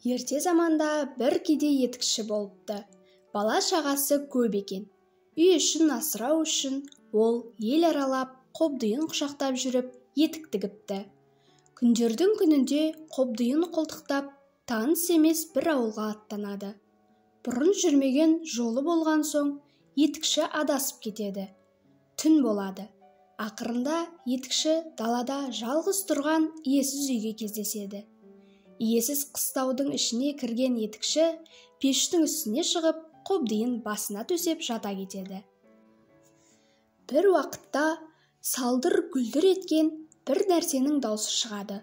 Ерте заманда бір кедей етікші болыпты. Бала-шағасы көп екен. Үй ішін асырау үшін ол ел аралап, қобдиын құшақтап жүріп, етік тігіпті. Күндердің күнінде қобдиын қолтықтап, таныс емес бір ауылға аттанады. Бұрын жүрмеген жолы болған соң, етікші адасып кетеді. Түн болады. Ақырында етікші далада жалғыз тұрған иесіз үйге кездеседі. Иесіз қыстаудың ішіне кірген етікші пештің үстіне шығып, қобдиын басына төсеп жата кетеді. Бір уақытта салдыр гүлдір еткен бір нәрсенің даусы шығады.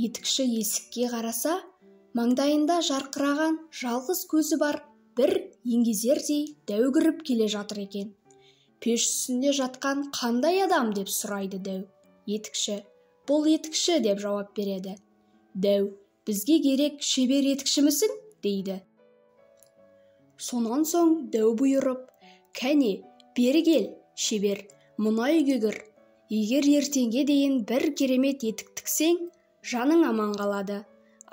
Етікші есікке қараса, маңдайында жарқыраған жалғыз көзі бар бір еңгезердей дәу кіріп келе жатыр екен. Пеш үстінде жатқан қандай адам деп сұрайды дәу. Етікші, бұл етікші деп жауап береді. Дәу, бізге керек шебер етікшімісің, дейді. Сонан соң дәу бұйырып, кәне, бері кел, шебер, мына үйге кір. Егер ертеңге дейін бір керемет етік тіксең, жаның аман қалады.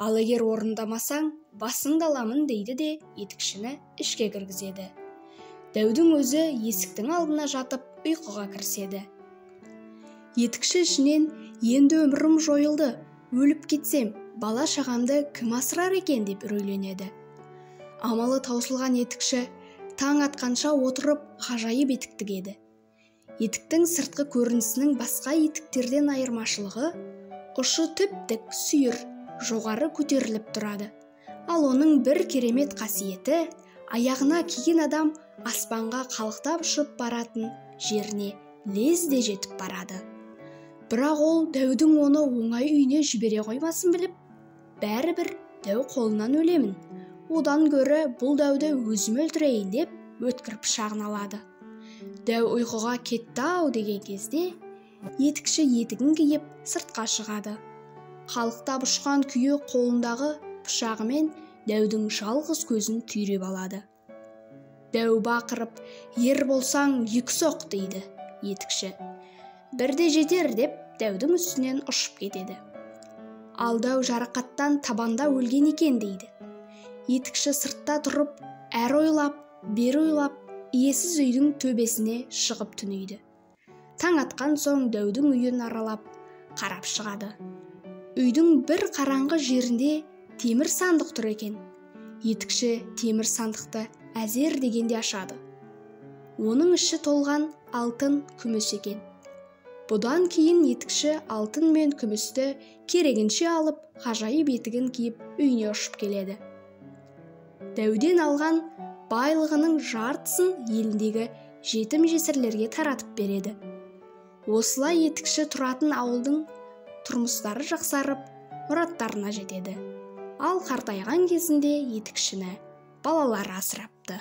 Ал егер орындамасаң, басыңды аламын дейді де етікшіні ішке кіргізеді. Дәудің өзі есіктің алдына жатып ұйқыға кіріседі. Етікші ішінен енді өмірім жойылды, өліп кетсем, бала шағамды кім асырар екен деп үрейленеді. Амалы таусылған етікші таң атқанша отырып ғажайып етік тігеді. Етіктің сыртқы көрінісінің басқа етіктерден айырмашылығы, ұшы тіп-тік сүйір, жоғары көтеріліп тұрады. Ал оның бір керемет қасиеті, аяғына киген адам аспанға қалықтап ұшып баратын жеріне лезде жетіп барады. Бірақ ол дәудің оны оңай үйіне жібере қоймасын біліп, бәрібір дәу қолынан өлемін, одан гөрі бұл дәуді өзім өлтірейін деп өткір пышағын алады. Дәу ұйқыға кетті-ау деген кезде, етікші етігін киіп сыртқа шығады. Қалықтап ұшқан күйі қолындағы пышағымен дәудің жалғыз көзін түйреп алады. Дәу бақырып, ер болсаң екі соқ дейді етікші. Бірде жетер деп дәудің үстінен ұшып кетеді. Ал дәу жарақаттан табанда өлген екен дейді. Етікші сыртта тұрып, әрі ойлап, бері ойлап, иесіз үйдің төбесіне шығып түнейді. Таң атқан соң дәудің үйін аралап, қарап шығады. Үйдің бір қараңғы жерінде темір сандық тұр екен. Етікші темір сандықты әзер дегенде ашады. Оның іші толған алтын күміс екен. Бұдан кейін етікші алтын мен күмісті керегінше алып, ғажайып етігін киіп үйіне ұшып келеді. Дәуден алған байлығының жартысын еліндегі жетім-жесірлерге таратып береді. Осылай етікші тұратын ауылдың тұрмыстары жақсарып, мұраттарына жетеді. Ал қартайған кезінде етікшіні балалары асырапты.